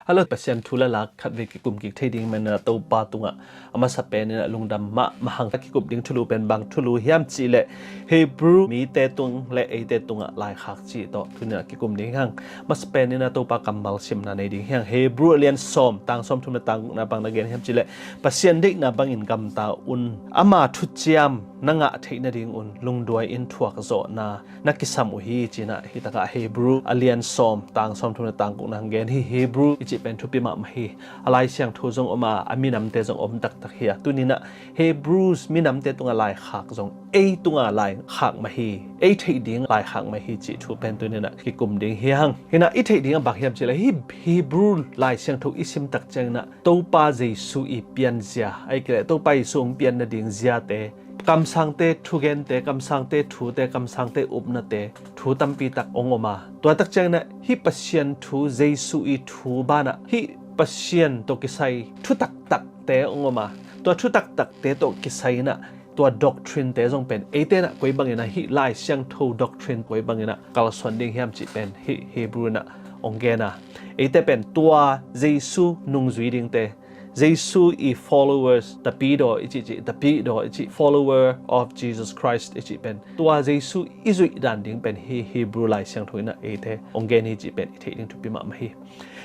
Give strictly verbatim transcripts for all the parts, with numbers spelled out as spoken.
Hello, Pasian thu le la khatvei kikum kik thei ding manin ah Topa tungah a masa pen in ah lungdam mahmah hang. Kikup ding thulu pen bang thulu hiam cih leh Hebrew mite tung le eite tungah laikhak cih tawh tuni in ah kikum ding hi hang. Masa pen in ah Topa kammal simna nei ding hi hang. Hebrew a lian sawm, tang sawmthum le tang gukna bang na gen hiam cih leh, Pasian deihna bangin gamta un, ama thuciam na ngah theih nadingun lungduai in thuakzawhna na kisam uh hi, ci-in ah hi takah Hebrew a lian sawm, tang sawmthum le tang gukna hong gen hi. Hebrew i cih pen thupi mahmah hi. A Lai Siangtho zong om a, a minamte zong om taktak hi a, tuni in ah Hebrews minamte tungah laikhak zong ei tungah laikhak mah hi. Ei theih ding laikhak mah hi cih thu pen tuni in ah kikum ding hi hang. Hi in ah i theih ding a bang hiam cih leh, hi Hebrew Lai Siangtho i sim tak ciangin ah Topa Jesu i pianzia, ahih kei leh Topa Jesu hong pian nading ziate, kamsangte thugente, kamsangte thute, kamsangte upnate, thu tampi tak hong om a, tua tak ciangin ah hih Pasian thu, Jesu i thu banah hih Pasian tawh kisai thu taktakte hong om a, tua thu taktakte tawh kisai in ah tua doctrine-te zong pen eite in ah koi bangin ah hih Lai Siangtho doctrine koi bangin ah kalsuan ding hiam cih pen hih Hebrew in ah hong gen a, eite pen tua Jesu nungzui dingte, Jesu i followers, tapidaw i cih cih, tapidaw i cih, follower of Jesus Christ i cih pen tua Jesu i zuih dan ding pen hih Hebrew Lai Siangtho in ah eite hong gen hi cih pen i theih ding thupi mahmah hi.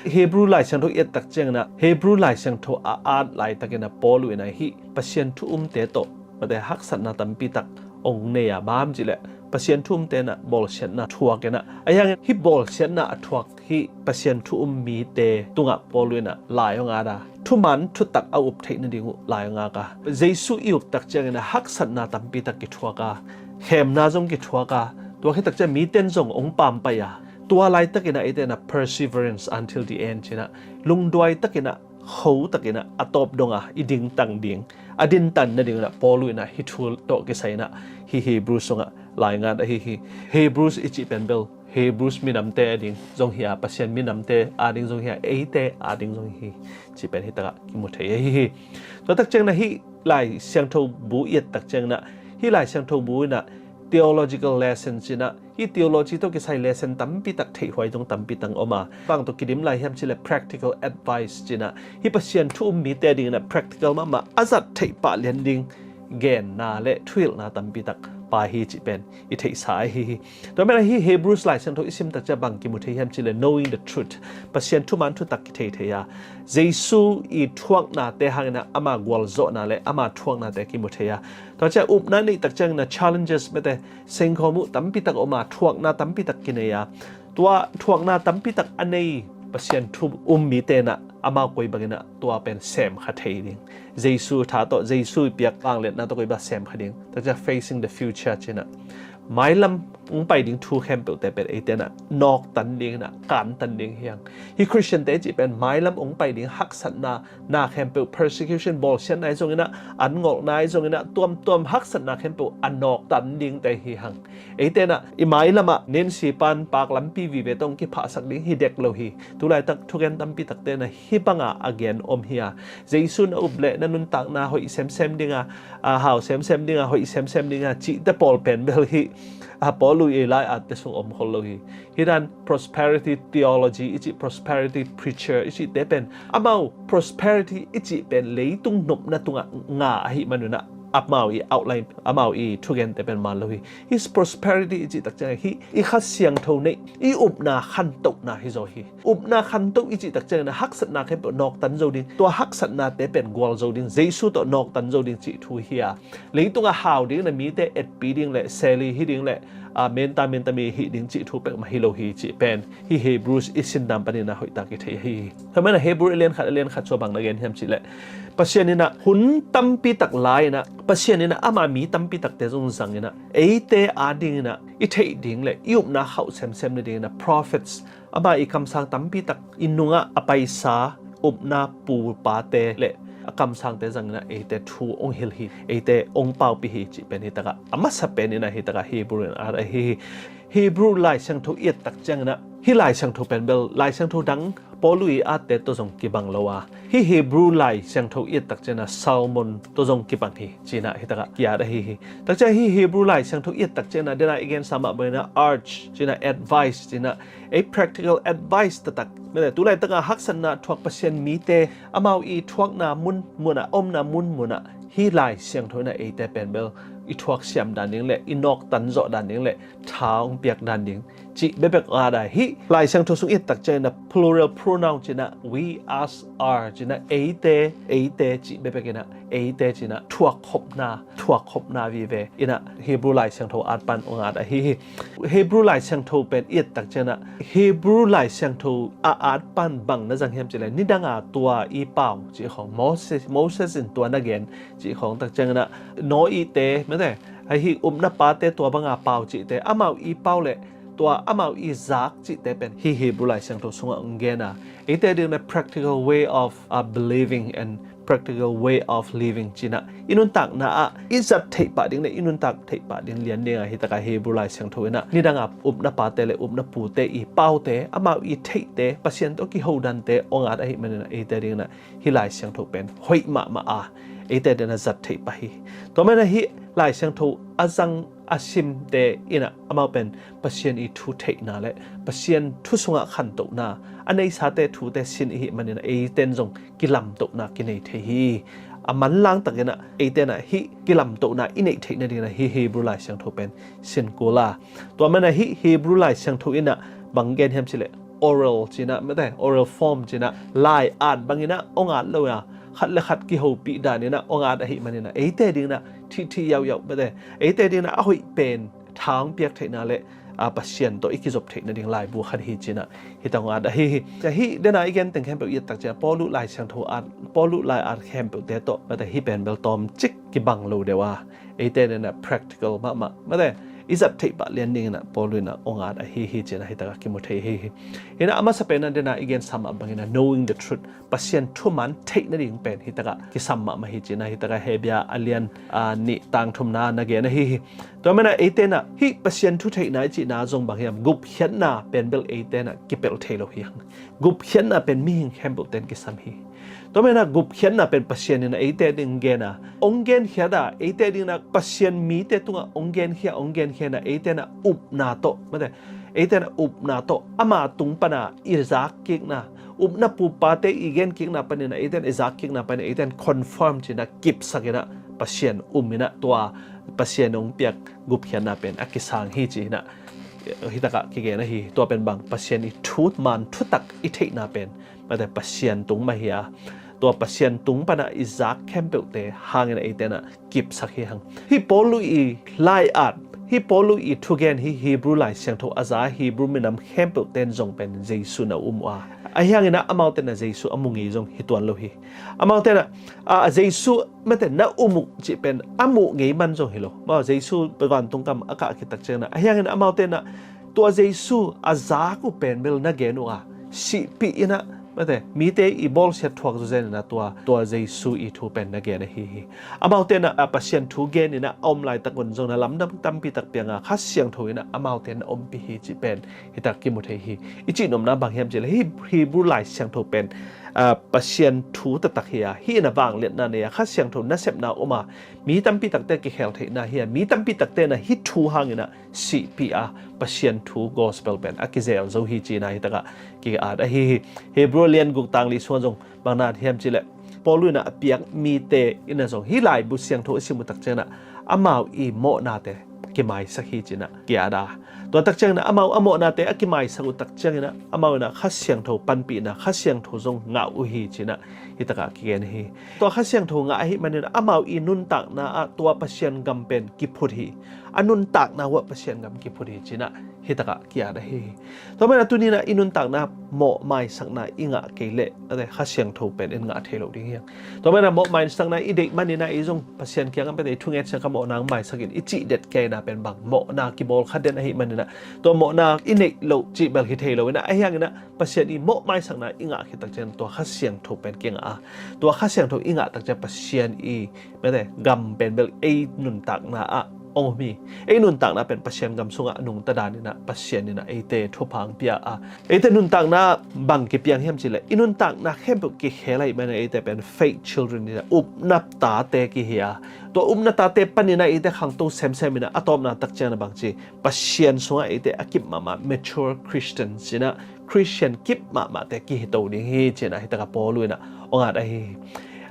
Hebrew Lai Siangtho i et tak ciangin ah Hebrew Lai Siangtho a at laitakin ah Paul in ah hih Pasian thu umte tawh mate haksatna tampi tak hong nei a, bang hiam cih leh Pasian thu umte in ah bawlsiatna thuak in ah, ahi hangin hih bawlsiatna a thuak hih Pasian thu um mite tungah Paul in ah lai hong at a, thuman thutak a up theih nading uh lai hong at a, Jesu i up tak ciangin ah haksatna tampi tak kithuak a, khemna zong kithuak a, tua khit tak ciang mite in zong hong pampai a, tua laitakin ah eite in ah perseverance until the end ci-in ah lungduai takin ah, kho takin ah a tawp dong a i dingtang ding, a dintan nading in ah Paul in ah hih thu tawh kisai in ah hih Hebrews sungah lai ngat ahi hi. Hebrews i cih pen bel Hebrews minamte ading zong hi a, Pasian minamte ading zong hi a, eite ading zong hi cih pen hi takah kimu thei ahi hi. Tua tak ciangin ah hih Lai Siangtho bu i et tak ciangin ah hih Lai Siangtho bu in ah theological lesson ci-in ah hih theology tawh kisai lesson tampi tak theihhuai zong tampi tak om a, bang tawh kidim lai hiam cih leh practical advice ci-in ah hih Pasian thu um mite ading in ah practical mahmah a zat theih pah lian ding genna le thuhilhna tampi tak pai hi cih pen i theihsa ahi hi. Tua manin ah hih Hebrews Lai Siangtho i sim tak ciang bang kimu thei hiam cih leh knowing the truth, Pasian thuman thutak kithei thei a, Jesu i thuaknate hangin ah ama gualzawhna le ama thuaknate kimu thei a, tua ciang upna neih tak ciangin ah challenges mate sengkhawm uh tampi tak om a, thuakna tampi tak kinei a, tua thuakna tampi tak a nei Pasian thu um mite in ah amau koi bangin ah tua pen semkha thei ding, Jesu tha tawh, Jesu i piak vangliatna tawh koi bang semkha ding, tua ciang facing the future ci-in ah mailam hong pai ding thu khempeuhte pen eite in ah nawktan ding in ah kantan ding hi hang. Hih Christian-te cih pen mailam hong pai ding haksatna, na khempeuh, persecution, bawlsiatna ahi zongin ah, anngolhna ahi zongin ah, tuamtuam haksatna khempeuh a nawktan dingte hi hang. Eite in ah i mailam ah Nancy pan pak lampi vive tawh hong kiphahsak ding hi dek lo hi. Tulaitak thugen tampi takte in ah hih banga a gen om hi a, Jesu na up leh na nuntakna hoih semsem ding a, a hau semsem ding a, hoih semsem ding a cihte pawl pen bel hih a Paul i lai atte sung om khol lo hi. Hih dan prosperity theology i cih, prosperity preacher i cihte pen amau prosperity i cih pen leitung nopna tungah nga ahih manun ah amau i outline, amau i thugente pen man lo hi. Hih prosperity i cih tak ciangin hih i Kha Siangtho neih, i upna khantohna hi zaw hi. Upna khantoh i cih tak ciangin ah haksatna khempeuh nawktan zo ding, tua haksatnate pen gual zo ding, Jesu tawh nawktan zo ding cih thu hi a, leitung a hau ding in ah mite etpi ding le seli hi ding le, a, menta menta mi hih ding cih thu peuhmah hi lo hi cih pen hih Hebrews i sin dan panin ah hoihtak i thei ahi hi. Tua manin ah Hebrew a lian khat, a lian khat sung bang na gen hiam cih leh, Pasian in ah hun tampi tak lai in ah, Pasian in ah ama mi tampi takte zong zang in ah, eite ading in ah i theih ding le i upna khauh semsem nading in ah prophets, ama i kamsang tampi tak i nungah a paisa upna pupate le a kamsangte zang in ah eite thu hong hilh hi, eite hong paupih hi cih pen hi takah a masa pen in ah hi takah Hebrew in ah at ahi hi. Hebrew Lai Siangtho i et tak ciangin ah hih Lai Siangtho pen bel Lai Siangtho dang Paul i atte tawh zong kibang lo a, Hih Hebrew Lai Siangtho i et tak ciangin ah sermon tawh zong kibang hi, ci-in ah hi takah ki-at ahi hi. Tak ciang hih Hebrew Lai Siangtho i et tak ciangin ah, dena i gensa mah bangin ah urge, ci-in ah advice, ci-in ah ei practical advice taktak, mate, tu laitak a haksatna thuak Pasian mite, amau i thuakna mun mun ah, omna mun mun ah hih Lai Siangtho in ah eite pen bel i thuak siam dan ding le i nawktan zawh dan ding le tha hong piak dan ding cih bekbek a, hih Lai Siangtho sung i et tak ciangin ah plural pronoun, ci-in ah we, us, our, ci-in ah eite, eite cih bekbek in ah eite, ci-in ah thuakkhopna, thuakkhopna vive in ah Hebrew Lai Siangtho at pan hong at ahi hi. Hebrew Lai Siangtho pen i et tak ciangin ah Hebrew Lai Siangtho a at pan bang na zang hiam cih leh, nidang a tua i pau cih khawng, Moses, Moses in tua na gen cih khawng, tak ciangin ah Noah te, mate, ahi upna pate tua banga pau cihte, amau i pau le tua amau i zak cihte pen hih Hebrew Lai Siangtho sungah hong gen a, eite ding le practical way of, uh, believing and practical way of living, ci-in ah i nuntakna ah i zat theih pah ding le i nuntak theih pah ding lian ding a, hi takah Hebrew Lai Siangtho in ah nidang a upna pate le upna pute i paute, amau i theihte, Pasian tawh kiho dante hong at ahih manin ah eite ding in ah hih Lai Siangtho pen hoih mahmah a, eite ding in ah zat theih pah hi. Tua manin ah hih Lai Siangtho a zang a simte in ah amau pen Pasian i thu theihna le Pasian thu sungah khantohna a neisate thute sin ihih manin ah eite in zong kilamtohna kinei thei hi. A manlang takin ah eite in ah hih kilamtohna i neih theih nadingin ah hih Hebrew Lai Siangtho pen sin kul a. Tua manin ah hih Hebrew Lai Siangtho in ah bang gen hiam cih leh oral, ci-in ah, mate, oral form, ci-in ah lai at bangin ah hong at lo a, khat le khat kihopih danin ah hong at ahih manin ah eite ding in ah thihthih yauhyauh, mate, eite ding in ah a hoih pen tha hong piak theihna le, a, Pasian tawh i kizop theih nading laibu khat hi, ci-in ah hi tak hong at ahi hi. Hih dena i gen teng khempeuh i et tak ciang, Paulu Lai Siangtho at, Paulu lai at khempeuhte tawh, mate, hih pen bel tawmcik kibang lo deuh a, eite ding in ah practical mahmah, mate, i zat theih pah lian dingin ah Paulu in ah hong at ahi hi, ci-in ah hi takah kimu thei ahi hi. Hi in ah a masa pen ah dena i gensa mah bangin ah knowing the truth, Pasian thuman theih nading pen hi takah kisam mahmah hi, ci-in ah hi takah Hebru a lian, a, nih tang thumna na gen ahi hi. Tua manin ah eite in ah hih Pasian thu theihna i cihna zong bang hiam, gupkhiatna pen bel eite in ah kipelh thei lo hi hang. Gupkhiatna pen mihing khempeuhte in kisam hi. Tua manin ah gupkhiatna pen Pasian in ah eite ding gen a, hong genkhiat a, eite ding in ah Pasian mite tungah hong genkhia, hong genkhia in ah eite in ah upna tawh, mate, eite in ah upna tawh ama tung pan a i zak kikna, upna pupate i gen kikna panin ah eite in ah i zak kikna panin ah eite in confirm, ci-in ah kipsak in ah Pasian um in ah tua Pasian hong piak gupkhiatna pen a kisang hi, ci-in ah hi takah kigen ahi. Tua pen bang, Pasian i thuman thutak i theihna pen, mate, Pasian tung mah hi a, tua Pasian tung pan a i zak khempeuhte hangin ah eite in ah kipsak hi hang. Hih Paulu i lai at, hih Paulu i thugen, hih Hebru Lai Siangtho a za Hebru minam khempeuhte in zong pen Jesu na um uh a, ahi hangin ah amaute in ah Jesu a mu ngei zong hi tuan lo hi. Amaute in ah, a, Jesu, mate, na um uh cih pen a muh ngei man zong hi lo. Maw, Jesu vantung kam a kah khit tak ciangin ah, ahi hangin ah amaute in ah tua Jesu a zak uh pen bel na gen uh a, sihpih in ah, mate, mite i bawlsiat thuak zawzen in ah tua, tua Jesu i thu pen na gen ahi hi. Amaute in ah, a, Pasian thu gen in ah a om laitak un zong na lamdang tampi tak piang a, Kha Siangtho in ah amaute na ompih hi cih pen hi tak kimu thei hi. I cihnopna bang hiam cih leh hih Hebru Lai Siangtho pen, a, Pasian thu taktak hi a, hih in ah vangliatna nei a, Kha Siangtho nasepna om a, mi tampi takte kikhel theihna hi a, mi tampi takte in ah hih thu hangin ah sihpih a, Pasian thu gospel pen a kizel zo hi, ci-in ah hi takah ki-at ahi hi. Hebru lian guk tang li sungah zong bang na at hiam cih leh, Paulu in ah a piak mite in ah zong hih laibu siangtho a sim uh tak ciangin ah amau i mawhnate kimaisak hi, ci-in ah ki-at a. Tua tak ciangin ah amau a mawhnate a kimaisak uh tak ciangin ah amau in ah Kha Siangtho panpihna, Kha Siangtho zong ngah uh hi, ci-in ah hi takah kigen hi. Tua Kha Siangtho ngah ahih manin ah amau i nuntakna ah tua Pasian gam pen kiphut hi. A nuntakna uh ah Pasian gam kiphut hi, ci-in ah hi takah ki-at ahi hi. Tua manin ah tuni in ah i nuntakna mawh maisakna i ngah kei leh, a, Kha Siangtho pen in ngah thei lo ding hi hang. Tua manin ah mawh maisakna i deih manin ah i zong Pasian kiangah, Pasian, thunget ciang ka mawhna hong maisak in i cih det kei na pen bang, mawhna kibawl kha den ahih manin ah tua mawhna i neih loh cih bel hi thei lo in ah, ahi hangin ah Pasian i mawh maisakna i ngah khit tak ciang tua Kha Siangtho pen kingah a, tua Kha Siangtho i ngah tak ciang Pasian i, mate, gam pen bel ei nuntakna ah hong om hi. Ei nuntakna pen Pasian gam sungah a nungta dan inah Pasian inah eite thupha hong pia a, eite nuntakna bang kipiang hiam cihleh, i nuntakna khempeuh kikhel ahih manin eite pen faith children inah upna tate kihi a, tua upna tate panin ah eite khangto semsem inah a tawpna tak ciangin ah bangci, Pasian sungah eite a kip mahmah mature Christian ci-in ah, Christian kip mahmahte kihi to ding hi ci-in ah hitakah Paul inah hong at ahi hi.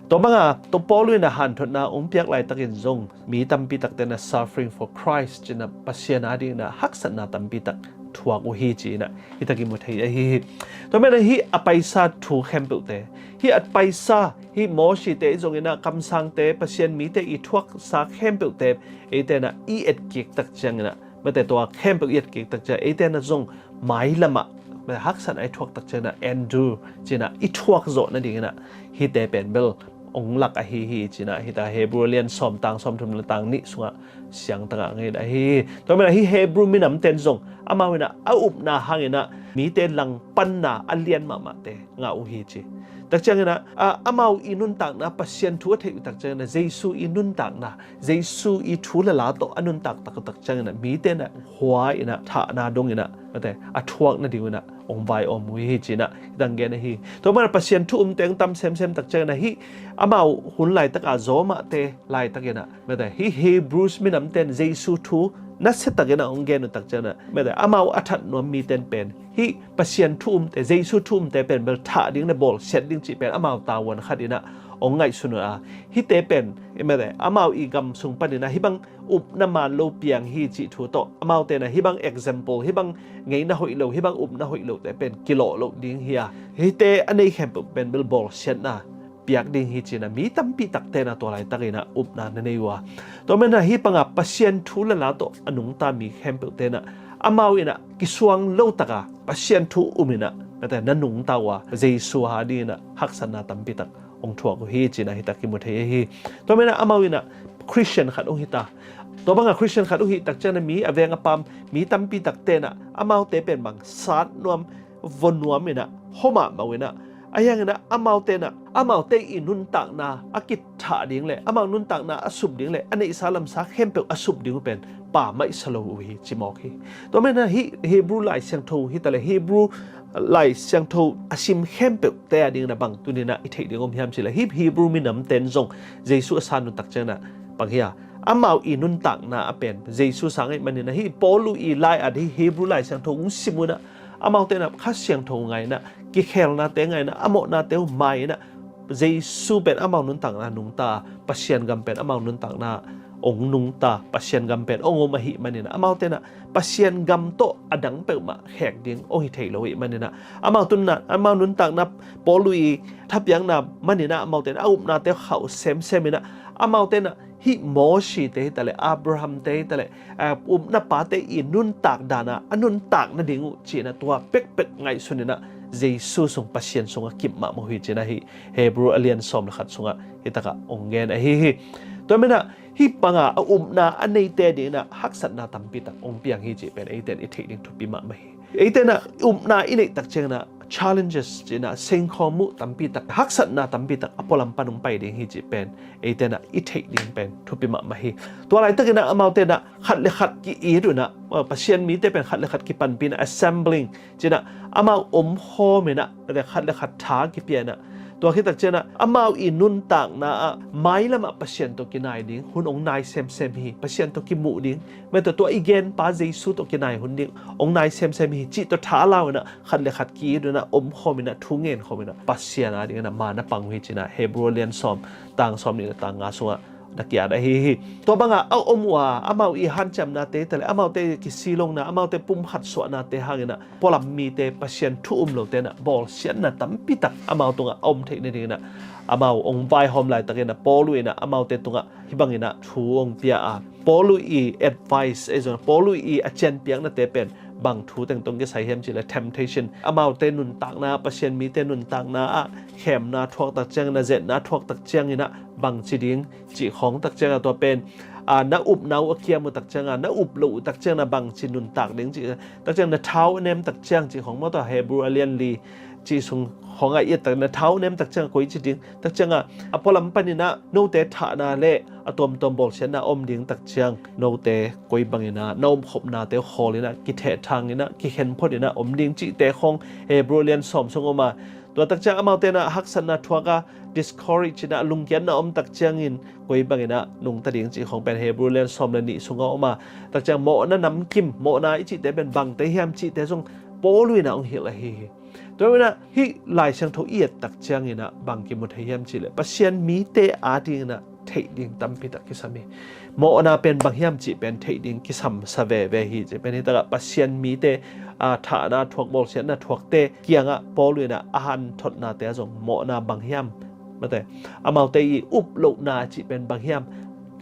Tua banga tua Paul inah hanthotna hong piak laitakin zong mi tampi takte inah suffering for Christ ci-in ah Pasian adingin ah haksatna tampi tak thuak uh hi ci-in ah hitakah kimu thei ahi hi. Tua manin ah hih a paisa thu khempeuhte, hih a paisa, hih Mosite i zong inah kamsangte, Pasian mite i thuaksa khempeuhte eite inah i etkik tak ciangin ah, mate, tua khempeuh i etkik tak ciang eite inah zong mailamah, mate, haksatna i thuak tak ciangin ah endure ci-in ah i thuak zawh nadingin ah hihte pen bel hong lak ahi hi ci-in ah hitakah Hebrew lian sawm tang sawmthum le tang nih sungah siangtangah ngen ahi hi. Tua manin ah hih Hebrew minamte in zong amau inah a upna hangin ah mite langpanna a lian mahmahte ngah uh hi ci. Tak ciangin ah, a, amau i nuntakna Pasian thu a theih uh tak ciangin ah Jesu i nuntakna, Jesu i thu le la tawh a nuntak tak uh tak ciangin ah mite inah hua inah thahna dong inah, mate, a thuak nading uh inah hong vai om uh hi ci-in ah hitakah gen ahi hi. Tua manin ah Pasian thu umte hong tam semsem tak ciangin ah hih amau hun laitaka Roma-te laitakin ah, mate, hih Hebrews minamte in Jesu thu nasiatakin ah hong gen uh tak ciangin ah, mate, amau a that nuam mite in pen hih Pasian thu umte, Jesu thu umte pen bel thah ding le bawlsiat ding cih pen amau tavuan khat inah hong ngaihsun uh a, hihte pen, mate, amau i gam sung panin ah hih bang upna man lo piang hi cih thu tawh, amaute inah hih bang example, hih bang ngeina hoih lo, hih bang upna hoih lote pen kilawh loh ding hi a, hihte a nei khempeuh pen bel bawlsiatna piak ding hi ci-in ah mi tampi takte inah tua laitakin ah upna na nei uh a. Tua manin ah hih banga Pasian thu le la tawh a nungta mi khempeuhte inah amau inah kisuang lo taka Pasian thu um inah, mate, na nungta uh a, Jesu adingin ah haksatna tampi tak hong thuak uh hi ci-in ah hitakah kimu thei ahi hi. Tua manin ah amau inah Christian khat hong hi ta. Tua banga Christian khat hong hih tak ciangin ah mi a veng a pam, mi tampi takte inah amaute pen bang sat nuam, vua nuam inah, hua mahmah uh inah, ahi hangin ah amaute inah amaute i nuntakna a kithah ding le amau nuntakna a sup ding le a neihsa lamsa khempeuh a sup ding uh pen pammaih sa lo uh hi ci mawk hi. Tua manin ah hih Hebrew Lai Siangtho hi ta le, Hebrew Lai Siangtho a sim khempeuhte adingin ah bang tuni inah i theih ding om hiam cihleh, hih Hebrew minamte in zong Jesu a san uh tak ciangin ah bang hi a, amau i nuntakna a pen Jesu sang ahih manin ah hih Paul i lai-at, hih Hebrew Lai Siangtho hong sim uh inah amaute inah Kha Siangtho ngai inah, kikhelnate ngai inah, a mawhnate uh mai inah, Jesu pen amau nuntakna nungta, Pasian gam pen amau nuntakna hong nungta, Pasian gam pen hong om ahih manin ah amaute inah Pasian gam tawh a dang peuhmah khek ding hong hi thei lo ahih manin ah, amau tunna, amau nuntakna, Paul i thapiakna manin ah amaute inah a upnate khauh semsem inah, amaute inah hih Mosite hi ta le, Abrahamte hi ta le, a, upna pate i nuntak dan a a nuntak nading uh ci-in ah tua pekpek ngaihsun inah Jesu sung, Pasian sungah kip mahmah uh hi ci-in ah hih Hebrew a lian sawm le khat sungah hitakah hong gen ahi hi. Tua manin ah hih banga a upna a neite adingin ah haksatna tampi tak hong piang hi cih pen eite in i theih ding thupi mahmah hi. Eite inah upna i neih tak ciangin ah challenges ci-in ah sengkhawm uh tampi tak, haksatna tampi tak a pualam pan hong pai ding hi cih pen eite inah i theih ding pen thupi mahmah hi. Tua laitakin ah amaute inah khat le khat ki-it uh inah, Pasian mite pen khat le khat kipanpih inah assembling ci-in ah amau omkhawm inah, khat le khat tha kipia inah, tua khit tak ciangin ah amau i nuntakna ah mailamah Pasian tawh kinai ding hun hong nai semsem hi, Pasian tawh kimuh ding, mate, tua i genpa Jesu tawh kinai hun ding hong nai semsem hi cih tawh tha lau inah khat le khat ki-it uh inah omkhawm inah thu ngenkhawm inah Pasian adingin ah man a pang uh hi ci-in ah Hebrew lian sawm tang sawm nih le tang nga sungah na ki-at ahi hi. Tua banga a om uh a, amau i hanciamnate hi ta le, amaute kisilongna, amaute pumkhat suahnate hangin ah pualam mite, Pasian thu um lote inah bawlsiatna tampi tak amau tungah a om theih nadingin ah amau hong vaihawm laitakin ah Paul inah amaute tungah hih bangin ah thu hong pia a, Paul i advice, ei zong Paul i a cianpiaknate pen bang thu teng tawh kisai hiam cihleh temptation, amaute nuntakna, Pasian mite nuntakna ah khemna thuak tak ciangin ah, zetna thuak tak ciangin ah bangci ding cih khawng tak ciangin ah, tua pen, a, na upna uh a kiam uh tak ciangin ah, na up loh uh tak ciangin ah bangci nuntak ding cih tak ciangin ah, na thau a nem tak ciang cih khawng maw, tua Hebrew a lian li cih sung khawng a i et tak na thau nem tak ciang a koi ci ding, tak ciang a a pualam panin ah note thahna le a tuamtuam bawlsiatna om ding tak ciang note koi bangin ah na omkhopnate uh khawl in ah kithehthang in ah kikhen phot in ah om ding cihte khawng Hebrew lian sawm sung om a, tua tak ciang amaute in ah haksatna thuak a discourage in ah lungkiatna om tak ciangin koi bangin ah nungta ding cih khawng pen Hebrew lian sawm le nih sung a om a, tak ciang mawhna namkim, mawhna i cihte pen bangte hiam cihte zong Paul in ah hong hilh ahi hi. Tua in ah hih Lai Siangtho i et tak ciangin ah bang kimu thei hiam cih leh Pasian mite adingin ah theih ding tampi tak kisam hi. Mawhna pen bang hiam cih pen theih ding kisam sa veve hi cih pen hi takah Pasian mite, a, thahna thuak, bawlsiatna thuakte kiangah Paul in ah a hanthotnate ah zong mawhna bang hiam, mate, amaute i uplohna cih pen bang hiam,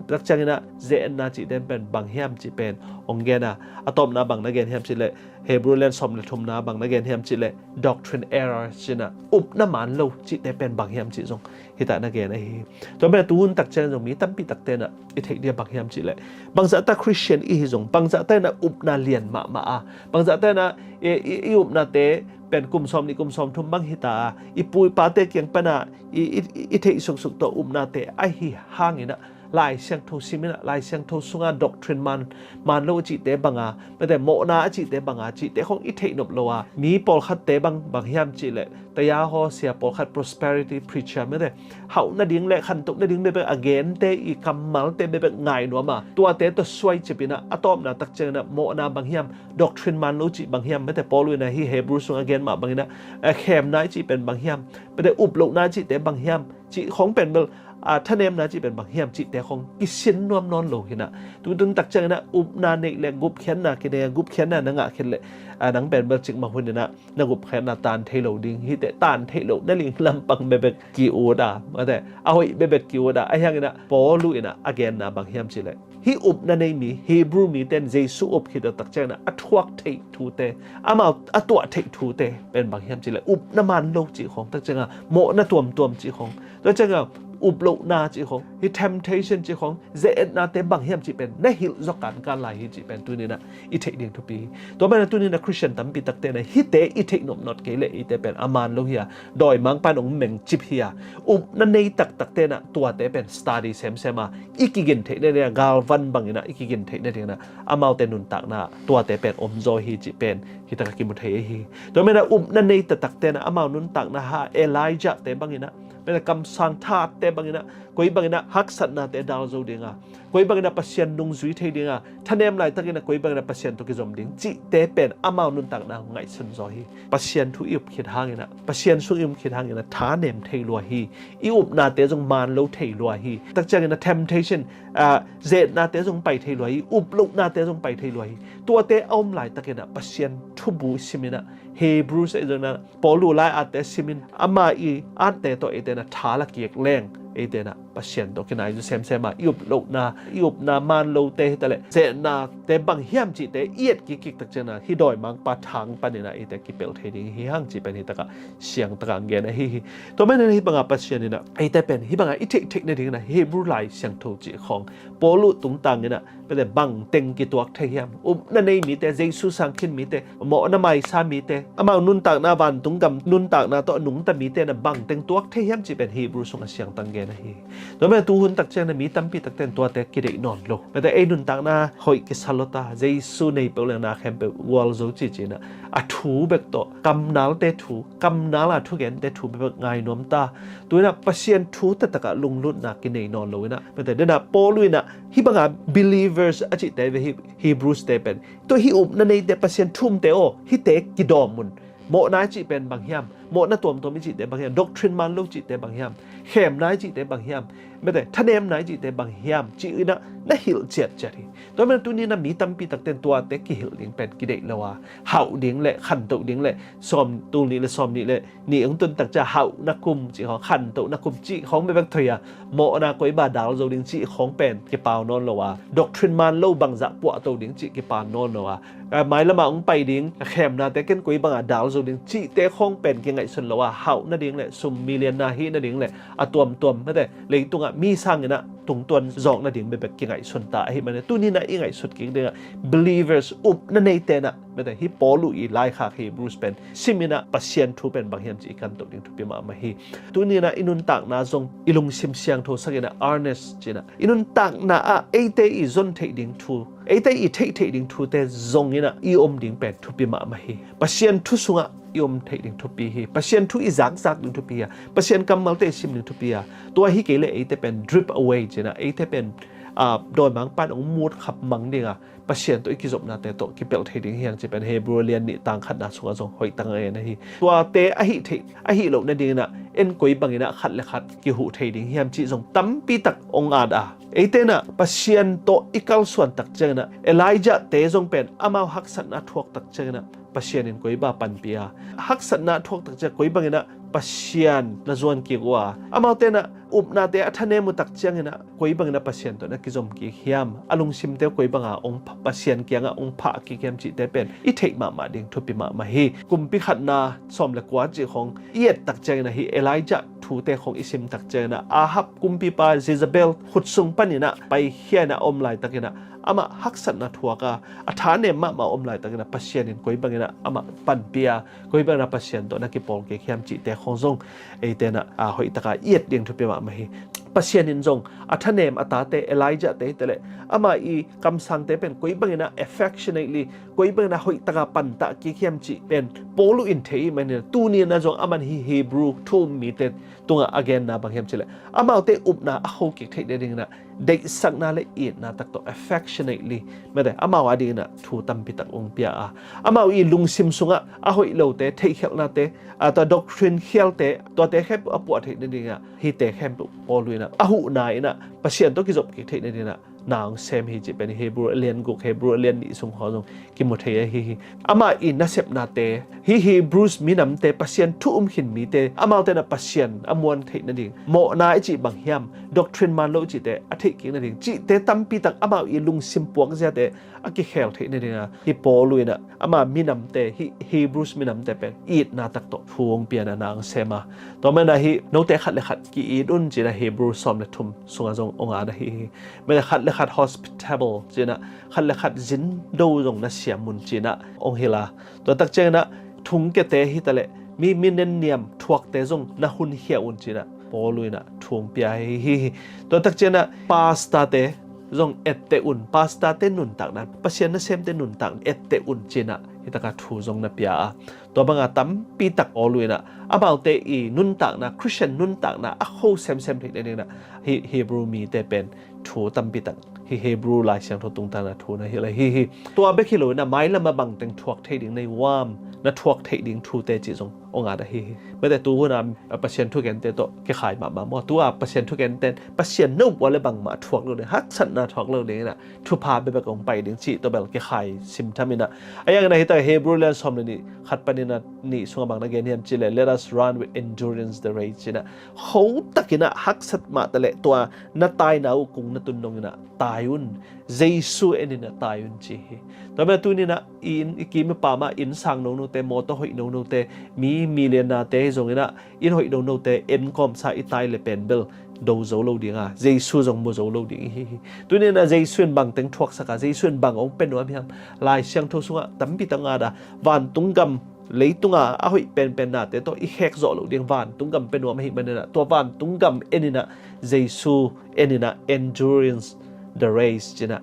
tak ciangin ah ze-etna cihte pen bang hiam cih pen hong gen a, a tawpna bang na gen hiam cih leh Hebrew lian sawm le thumna bang na gen hiam cih leh doctrine error cih in ah upna man lo cihte pen bang hiam cih zong hi ta na gen ahi hi. Tua pen a tu hun tak ciang zong mi tampi takte in ah i theih ding bang hiam cih leh bangzah ta Christian i hi zong bangzah ta in ah upna lian mahmah a, bangzah ta in ah i, i, i upnate pen kum sawm nih kum sawm thum bang hi ta a, i pu i pate kiang pan ah i, i, i theih suksuk tawh upnate ahi hangin ah Lai Siangtho sim in ah Lai Siangtho sungah doctrine man, man lo a cihte bang a, mate, mawhna a cihte bang a, cihte khawng i theih nop lo a, mi pawlkhatte bang, bang hiam cih leh taya haw sia pawlkhat prosperity preacher, mate, hauh nading le khantoh nading bekbek a gente i kammalte bekbek ngai nuam a, tuate tawh suai cip in ah a tawpna tak ciangin ah mawhna bang hiam, doctrine man lo cih bang hiam, mate, Paul in ah hih Hebrew sung a gen mah bangin ah, a, khemna i cih pen bang hiam, mate, uplohna cihte bang hiam cih khawng pen bel, a, thanemna cih pen bang hiam cihte khawng kisin nuam nawn lo hi in ah, tu tun tak ciangin ah upna neih le gupkhiatna kinei a, gupkhiatna na ngah khin leh, a, nang pen bel cikmah hun in ah na gupkhiatna tan thei lo ding hi teh, tan theih loh na ling lampang bekbek ki-ut a, mate, a hoih bekbek ki-ut a, ahi hangin ah Paul in ah a genna bang hiam cih leh hih upna nei mi Hebrew mite in Jesu up khit a tak ciangin ah a thuak theih thute, amau a tuah theih thute pen bang hiam cih leh upna man lo cih khawng, tak ciang a mawhna tuamtuam cih khawng, tak ciang a uplohna cih khawng, hih temptation cih khawng, ze-etnate bang hiam cih pen na hilh zaw kankan lai hi cih pen tuni in ah i theih ding thupi hi. Tua pen a tuni in ah Christian tampi takte in ah hihte i theih nopnop kei leh eite pen a man lo hi a, dawimangpa in hong mengcip hi a, upna nei taktakte in ah tuate pen study semsem a, i kigin theih nading a, galvan bangin ah i kigin theih nading in ah amaute nuntakna tuate pen om zaw hi cih pen hi tak a kimu thei ahi hi. Tua pen a upna nei taktakte in ah amau nuntakna ha Elijah-te bangin ah, pen a kamsang thatte bangin ah, koi bangin ah haksatnate dal zo ding a, koi bangin ah Pasian nungzui thei ding a, thanem laitakin ah koi bangin ah Pasian tawh kizom ding cihte pen amau nuntakna hong ngaihsun zaw hi. Pasian thu i up khit hangin ah, Pasian sung i um khit hangin ah thanem thei lua hi. I upnate zong man lo thei lua hi. Tak ciangin ah temptation, a, ze-etnate zong pai thei lua hi. Uplohnate zong pai thei lua hi. Tuate a om laitakin ah Pasian thubu simin ah, Hebrews ah i zong in ah Paul' lai atte simin, ama' atte tawh eite in ah tha la kik leng, eite in ah Pasian tawh kinai zaw semsem a, i uplohna, i upna man lote hi ta leh, ze-etnate bang hiam cihte i et kikkik tak ciangin ah hih dawimangpa thang panin ah eite kipelh thei ding hi hang cih pen hi tak a siang tak a gen ahi hi. Tua manin ah hih bang a Pasian in ah eite pen hih bang a i theihtheih nadingin ah Hebrew Lai Siangtho cih khawng Paul' tungtangin ah, pen a bang teng kituak thei hiam? Upna nei mite, Jesu sang khin mite, mawhna maisa mite, amau nuntakna, vantung gam nuntakna tawh a nungta mite in ah bang teng tuak thei hiam cih pen Hebrew sung a siangtang gen ahi hi. Tua manin ah tu hun tak ciangin ah mi tampi takte in tuate kideih nawn lo. Pen a ei nuntakna hoih kisa lo ta, Jesu nei peuh leng na khempeuh gualzo ci ci-in ah, a thu bek tawh, kamnalte thu, kamnal a thugente thu bekbek ngai nuam ta. Tu-in ah Pasian thu taktak ah lunglutna kinei nawn lo in ah, pen a den ah Paul in ah hih bang a believers a cihte ve, He-, Hebrews-te pen, tua hih upna neite, Pasian thu umte aw, hihte kidawm un. Mawhna i cih pen bang hiam? Mawhna tuamtuam i cihte bang hiam? Doctrine man lo cihte bang hiam? Khemna i cihte bang hiam? Mate, thanemna i cihte bang hiam? Ci-in ah na hilh ciatciat hi. Tua manin ah tuni in ah mi tampi takte in tuate kihilh ding pen kideih lo a, hauh ding le khantoh ding le sawm, tul nih le sawm nih le nih hong tun tak ciang hauhna kum cih khawng, khantohna kum cih khawng bekbek thoi a, mawhna koi bang dal zo ding cih khawng pen kipau nawn lo a, doctrine man lo bangzah puahto ding cih kipau nawn lo a, a, mailam ah hong pai ding, a, khemnate ken koi bang a dal zo ding cihte khawng pen kingai ngaihsun lo a, hauh nading le sum million na hih nading le a tuamtuam mate leitungah mi sanginah tungtuan zawk nading bekbek kingaihsun ta ahi manin, tuninah i ngaihsut kik dingah believers, upna neitenah mate hih Paul uh i laikhak Hebrews pen siminah Pasian thu pen bang hiam cih i kantoh ding thupi mahmah hi. Tuninah i nuntakna zong i lungsim siangtho sanginah earnest cinah i nuntakna ah eite i zon theih ding thu, eite i theih theih ding thute zonginah i om ding pen thupi mahmah hi. Pasian thu sungah i om theih ding thupi hi. Pasian thu i zakzak ding thupi hi a, Pasian kammalte i sim ding thupi hi a, tua hi kei le eite pen drift away cinah eite pen a, dawimangpa in hong mut khap mang ding a, Pasian tawh i kizopnate tawh kipelh thei ding hiam cih pen Hebrew lian nih tang khatna sungah zong hoih tak a ngen ahi. Tuate ahi thei, ahi loh nadinginah en koi banginah khat le khat kihuh thei ding hiam cih zong tampi tak hong at a, eitenah Pasian tawh i kalsuan tak cianginah Elijah te zong pen amau haksatna thuak tak cianginah Pasian in koi bang panpih a, haksatna thuak tak ciang koi banginah Pasian na zuan kik uh a, amaute na upnate a thanem uh tak cianginah koi banginah Pasian tawh na kizom kik hiam, a lungsimte uh koi banga hong pha-, Pasian kiangah hong phah kik hiam cihte pen i theih mahmah ding thupi mahmah hi. Kumpi khatna sawm le kua cih khong i et tak cianginah hih Elijah thute khong i sim tak cianginah Ahab kumpipa Jezebel khut sung paninah paikhia inah a om laitakinah amah haksatna thuak a, a thanem mahmah a om laitakinah Pasian in koi banginah amah panpih a, koi banginah Pasian tawh na kipawl kik hiam cihte khong zong eitenah a, hoih taka i et ding thupi mahmah hi. Pasian in zong a thanem a tate Elijah te hi taleh ama i kamsangte pen koi banginah affectionately, koi banginah hoih taka pantah kik hiam cih pen Paul uh in thei i manin, tuninah zong aman hi Hebrew thu um mite tungah a genna bang hiam cihleh amaute upna a kho kik theih nadinginah deihsakna le itna tak tawh affectionately mate amau a dinginah thu tampi tak hong pia a, amau i lungsim sungah a hoih lote, theihkhelhnate, a, tua doctrine khialte, tuate khempeuh a puah theih nadinginah hihte khempeuh Paul uh inah a huhna inah Pasian tawh kizop kik theih nadinginah na hong sem hi cih pen Hebrew a lian guk, Hebrew a lian nih sung khong zong kimu thei ahi hi. Amah i nasepnate, hih Hebrews minamte, Pasian thu um khin mite, amaute na Pasian a muan theih nading mawhna i cih bang hiam, doctrine man lo i cihte a theih kik nading cihte tampi tak amau i lungsim puak ziate a kikhel theih nadinga hih Paul uh inah ama minamte, hih Hebrews minamte pen itna tak tawh thu hong pianah na hong sem a. Tua manah hih note khat le khat ki-it un cinah Hebrew sawm le thum sungah zong hong at ahi hi. Mate khat le khat hospitable cinah khat le khat zindo zong na siam un cinah hong hilh a. Tua tak cianginah thongkiate hi taleh mi, mi nenniam thuakte zong na hunkhia un cinah Paul uh inah thu hong pia hi hi hi. Tua tak cianginah pastorte zong etteh un, pastorte nuntakna, Pasian nasemte nuntakna etteh un cinah hih taka thu zong na pia a. Tua banga tampi tak Paul uh inah amaute i nuntakna, Christian nuntakna a kho semsem theih nadinginah hih Hebrew mite pen thu tampi tak hih Hebrew Lai Siangtho tungtangna thu na hilh ahi hi. Tua bek hi lo inah mailam a bangteng thuak thei ding na hi uam, na thuak theih ding thute cih zong hong at ahi hi. Mate tu hun a, a, Pasian thugente tawh kikhai mahmah maw? Tu a Pasian thugente, Pasian no pua le bangmah thuak lo ding, haksatna thuak lo ding inah thupha bekbek hong pai ding cih tawh bel kikhai simtham inah. A yang inah hih taka Hebrew lian sawm le nih khat paninah nih sungah bang na gen hiam cihleh, "Let us run with endurance the race," cinah kho takinah haksat mah taleh tua na taina uh kung na tun donginah tai un, Jesu eninah tai un ci hi. Tua mah tuninah i inn, i kim i pam ah inn sang nonote, mawtaw hoih nonote, mi millionaire-te hi zonginah inn hoih nonote en kawmsa i tai le pen bel do zo lo dinga, Jesu zong mu zo lo ding ihi hi. Tuninah Jesu in bangteng thuaksaka, Jesu in bang hong pia nuam hiam? Lai Siangtho sungah tampi tak ngat a, vantung gam leitunga a hoih penpen nate tawh i khek zawh loh ding vantung gam pia nuam ahih maninah tua vantung gam eninah Jesu eninah endurance the race cinah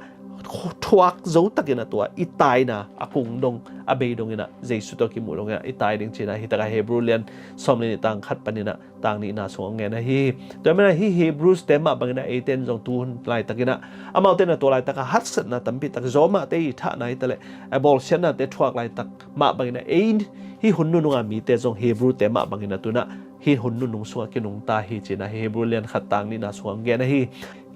thuak zo takinah tua i taina a kung dong a bei donginah Jesu tawh kimuh donginah i tai ding cinah hih takah Hebrew lian sawm le nih tang khat paninah tang nihna sung a ngen ahi hi. Tua manah hih Hebrews te mah banginah eite in zong tu hun laitakinah amaute na tua laitaka haksatna tampi tak zawmahte i thahna hi taleh a bawlsiatnate thuak laitak mah banginah ei hih hun nununga mite zong Hebrew te mah banginah tunah hih hun nunung sungah kinungta hi cinah hih Hebrew lian khat tang nihna sungah a ngen ahi hi.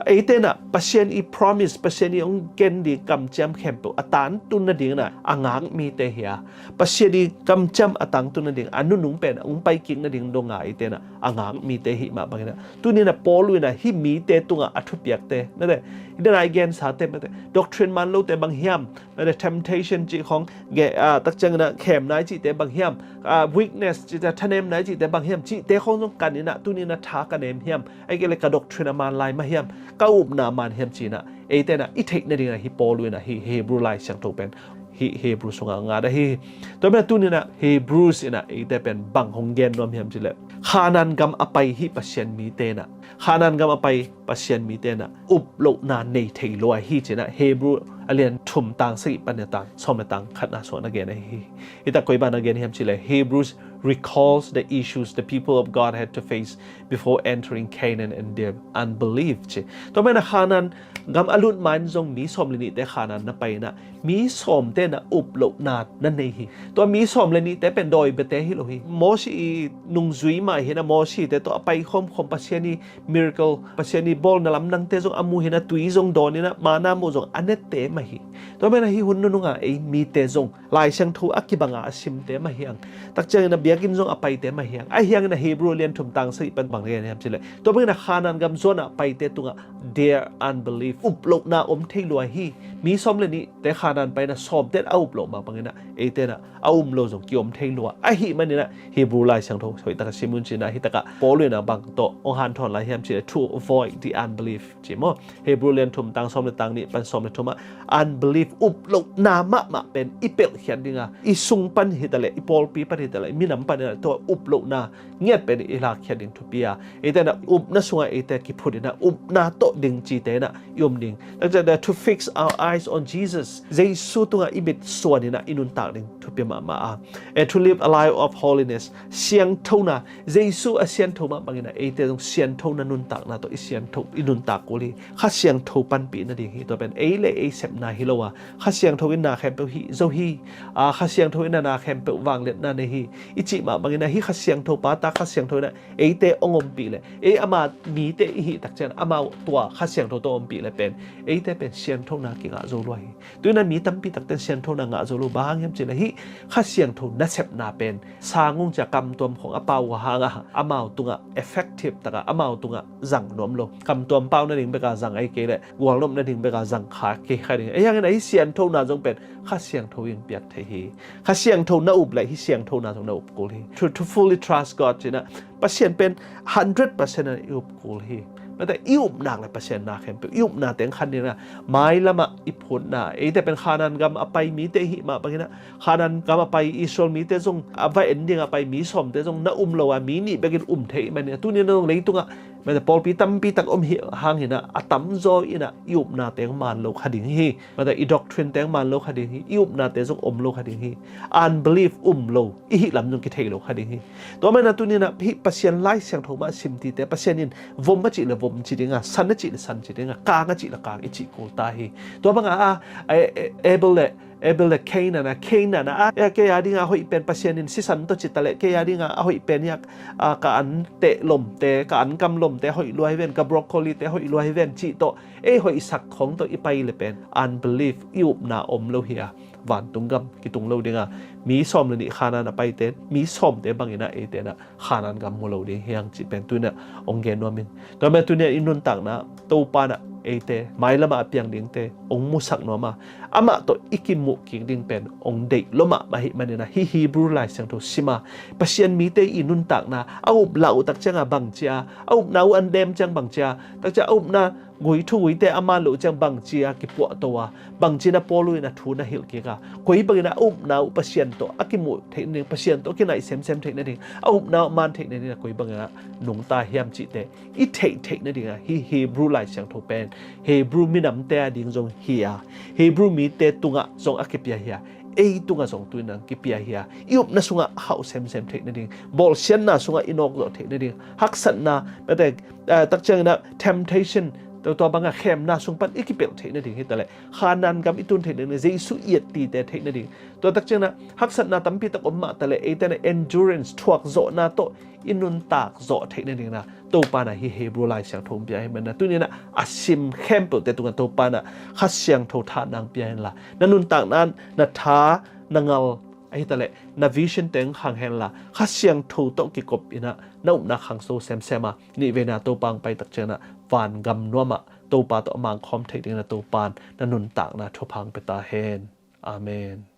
Eite in ah Pasian i promise, Pasian i hong gen ding kamciam khempeuh a tangtun nading in ah a ngak mite hi a, Pasian i kamciam a tangtun nading a nunung pen hong pai kik nading dong a eite in ah a ngak mite hi mah bangin ah, tuni in ah Paul in ah hih mite tungah a thupiakte, mate, hih dan a i gensate, mate, doctrine man lote bang hiam, mate, temptation cih khong, ge, ah, takciang in ah khemna i cihte bang hiam, ah, weakness cihte, thanemna i cihte bang hiam, cihte khong zong kan in ah tuni in ah tha ka nem hiam, ahih kei leh ka doctrine a man lai mah hiam, ka upna a man hiam ci in ah eite in ah i theih nading in ah hih Paul in ah hih Hebrew Lai Siangtho pen hih Hebrew sungah a ngat ahi hi. Tua manin ah tuni in ah Hebrews in ah eite pen bang hong gen nuam hiam cih leh, Khanaan gam a pai hih Pasian mite in ah, Khanaan gam a pai Pasian mite in ah up lohna nei thei lo ahi hi ci in ah Hebrew a lian thum tang sagih pan a tang sawm le tang khatna sungah na gen ahi hi. Hih tak koi bang na gen hiam cih leh, Hebrews recalls the issues the people of God had to face before entering Canaan and their unbelief ci. Tua manin ah Khanaan gam a lut ma in zong mi sawm le nihte Khanaan na pai in ah mi sawmte in ah up lohna na nei hi. Tua mi sawm le nihte pen dawi biate hi lo hi. Mosi i nungzui mah hi in ah Mosite tawh a pai khawmkhawm Pasian i miracle, Pasian i bawlna lamdangte zong a mu hi in ah tui zong dawn in ah manna muh zong a nete mah hi. Tua manin ah hih hun nunung a ei mite zong Lai Siangtho a kibang a a simte mah hi hang. Takciang in ah biakinn zong a paite mah hi hang. Ahi hangin ah Hebrew lian thum tang sagih pan bang na gen hiam cih leh, tua bangin ah Khanaan gam zuan a paite tungah their unbelief, up lohna om thei lua hi. Mi sawm le nihte Khanaan pai in ah sawmte in a up loh mah bangin ah eite in ah a um lo zong ki-om thei lua. Ahih manin ah Hebrew Lai Siangtho hoih tak a sim un ci in ah hih tak ah Paul in ah bang tawh hong hanthawn lai hiam cih leh, to avoid the unbelief ci maw. Hebrew lian thum tang sawm le tang nih pan sawm le thum ah unbelief, up lohna mahmah pen i pelhkhiat ding a, i sung pan hi ta leh, i pawlpi pan hi ta leh, i minam pan hi ta leh, tua up lohna ngiat pen i lakkhiat ding thupi a, eite in ah upna sungah eite kiphut in ah upna tawh ding cite in ah i um ding. Takciang in ah to fix our eyes on Jesus, Jesu tungah i mit suan in ah i nuntak ding thupi mahmah a, and to live a life of holiness, siangthona, Jesu a siangtho mah bangin ah eite zong siangthona nuntakna tawh i siangtho, i nuntak kul hi. Kha Siangtho panpih nading hi. Tua pen ei le ei sepna hi lo a, Kha Siangtho in na khempeuh hih zo hi. A, Kha Siangtho in ah na khempeuh vangliatna nei hi i cih mah bangin ah hih Kha Siangtho pa ta Kha Siangtho in ah eite hong ompih leh, ei ama mite i hih takciang amau tua Kha Siangtho tawh ompih leh pen eite pen siangthona kingah zo lua hi. Tu in ah mi tampi takte in siangthona ngah zo lo, bang hang hiam cih leh hih Kha Siangtho nasepna pen sang ung ci a kamtuam khong a pau uh hang a, amau tungah effective tak a, amau tungah zang nuam lo. Kamtuam pau nading bek a zang ahih kei leh gualnop nading bek a zang kha kei kha ding. Ahi hangin ah hih siangthona zong pen Kha Siangtho in piak thei hi. Kha Siangtho na up leh hih siangthona zong na up kul hi. To, to fully trust God ci in ah Pasian pen hundred percent a i up kul hi. Mate, i up nak leh Pasian na khempeuh, i upna teng khan ding a, mailam ah i phutna, eite pen Khanaan gam a pai mite i hih mah bangin ah, Khanaan gam a pai Israel mite zong, a va en ding a pai mi sawmte zong na um lo a, mi nih bekin um thei manin ah, tuni in ah zong leitungah, mate, pawlpi tampi tak om hi hangin ah, a tamzaw in ah i upna teng man lo kha ding hi. Mate, i doctrine teng man lo kha ding hi, i upnate zong om lo kha ding hi. Unbelief um lo i hih lam zong kithei lo kha ding hi. Tua manin ah tuni in ah hih Pasian Lai Siangtho mah sim tite, Pasian in vom a cih leh vom ci ding a, san a cih leh san ci ding a, kang a cih leh kang i cih kul ta hi. Tua bang a, a, a, a, Abel le, Abel le Cain in ah, Cain in ah, a, a, kei a ding a hoih pen Pasian in sisan tawh ci ta leh, kei a ding a a hoih pen hi a, a, ka an teh lomte, ka an kam lomte hoih lua hi ven, ka broccoli te hoih lua hi ven cih tawh, ei hoihsak khong tawh i pai leh pen unbelief, i upna om lo hi a, vantung gam kitung lo ding a, mi sawm le nih Khanaan a paite, mi sawmte bangin ah eite in ah Khanaan gam mu lo ding hi hang cih pen tu in ah hong gen nuam ing. Tua manin ah tuni in ah i nuntakna Topa in ah eite mailam ah a piang dingte hong musak nuam a, amah tawh i kimuh kik ding pen hong deih lua mahmah ahih manin ah hih Hebrew Lai Siangtho sim a, Pasian mite i nuntakna a up lah uh takciang a bang ci a, a upna uh an dem ciang bang ci a, takciang a upna gui thuguite a man loh ciang bang ci a kipuahto a, bang ci in ah Paul in ah thu na hilh kik a, koi bangin ah a upna uh Pasian tawh a kimuh theih nading, Pasian tawh a kinaih semsem theih nading, a upna uh a man theih nading in ah koi bangin ah nungta hiam cihte i theih theih nading a, hih Hebrew Lai Siangtho pen Hebrew minamte a ding zong hi a, Hebrew mite tungah zong a kipia hi a, ei tungah zong tu in ah kipia hi a, i upna sungah a hauh semsem theih nading, bawlsiatna sungah i nawk zawh theih nading, haksatna, mate, ah, takciang in ah temptation, tua, tua bang a khemna sung pan i kipelh theih nading hi ta leh, Khanaan gam i tun theih nading, Jesu i et tite theih nading, tua takciang in ah haksatna tampi tak om mah ta leh, eite in ah endurance, thuak zawhna tawh i nuntak zawh theih nading in ah, Topa in ah hih Hebrew Lai Siangtho hong pia hi manin ah, tuni in ah a sim khempeuhte tungah Topa in ah Kha Siangtho thahatna hong pia hen la, na nuntakna in na tha, na ngal, ahi ta leh na vision teng khang hen la, Kha Siangtho tawh kikop in ah na upna khangso semsem a, nihveina Topa hong pai tak ciangin ah vangam nuam ah Topa tawh a mangkhawm thei dingin ah Topa in na nuntakna thupha hong pia ta hen. Amen.